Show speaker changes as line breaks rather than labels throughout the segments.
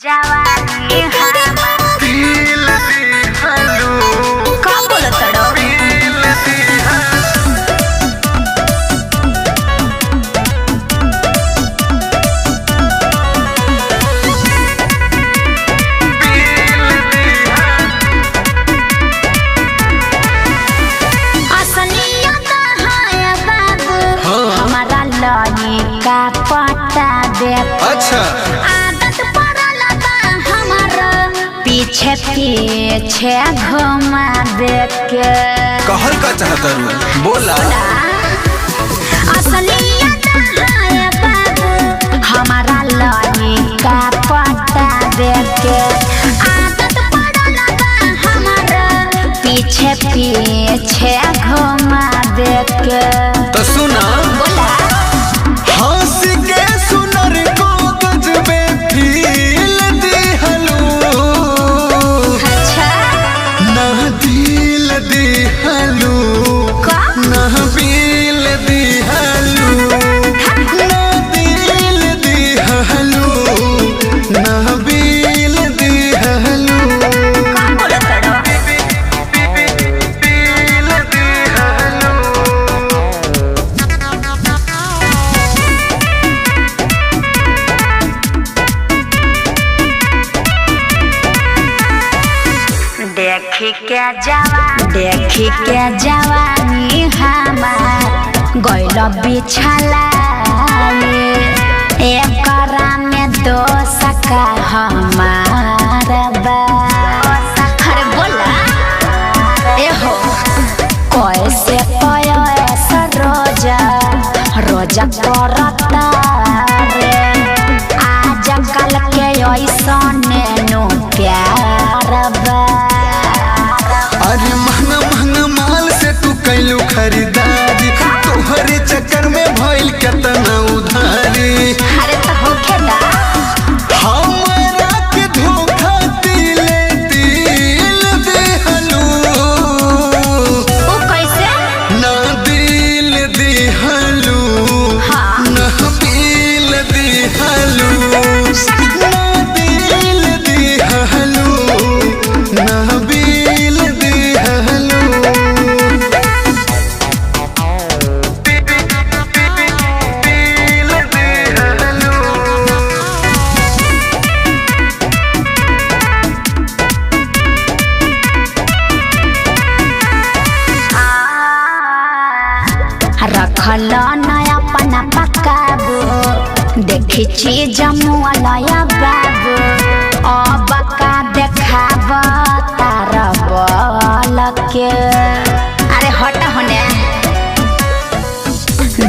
जवानी का बोलत असलियत है बाबू, हमारा लड़ी का पता दे।
अच्छा।
आदत पड़ल बा हमारा पीछे पीछे घुमा दे के।
कहल का चाहता रू, बोला।
असलियत है बाबू, हमारा लड़ी का पता दे के। आदत पड़ल बा हमारा पीछे पीछे घुमा दे के।
तो सुना।
बोला।
हंस के सुनर को गजबे फील दिहलू।
अच्छा।
ना दिल दिहलू।
का?
ना बिल दिहलू, ना दिल दिहलू, ना बिल दिहलू।
का बोलत रहो?
बिल दिहलू।
देखी के जवान, देखी के जवानी हमार गइल बिछला, एकरा में दोष का हमार बा? अरे बोला, ए हो, कैसे पैसा रोजा रोजा करता रे? आज कल के ऐसने नो प्यार बा।
अरे महंगा महंगा माल से तू कैलू खरीदारी, तोहरे चक्कर में भइल केतना उधारी।
अरे तो होखे दा।
हमरा के धोखा दिले दिल दिहलू।
उ कैसे?
ना दिल दिहलू।
हाँ।
ना बिल दिहलू, ना दिल दिहलू, ना बिल दिहलू। बिल दिहलू।
रखल नया अपना पकाबू, देखी चीज मुआलया बाबू, अब का देखाब तार बल के? अरे हट होने,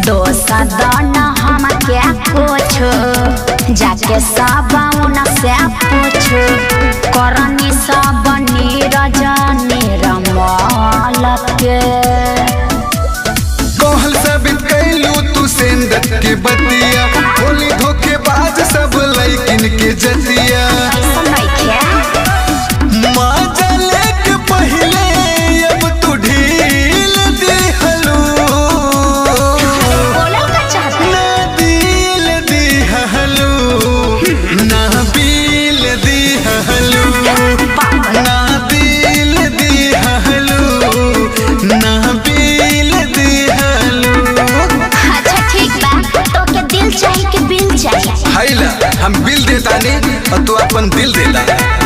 दोष दन हम क्या पूछो, जाके सब से पूछो, करनी सब नीरज निरमल के।
कहल साबित कैलू तू सेंदत के बतिया, होली धोखेबाज सब लैकिन के जतिया।
ऐसा नइखे।
माजा लेके पहिले अब तू ढील दिहलू।
बोलल का चाहता?
ना दिल दिहलू, ना बिल दिहलू, ना दिल दिहलू, ना बिल दिहलू।
अच्छा ठीक बा, तोके दिल चाही कि बिल चाही?
हैला, हम बिल देतानी और तू अपन दिल देता।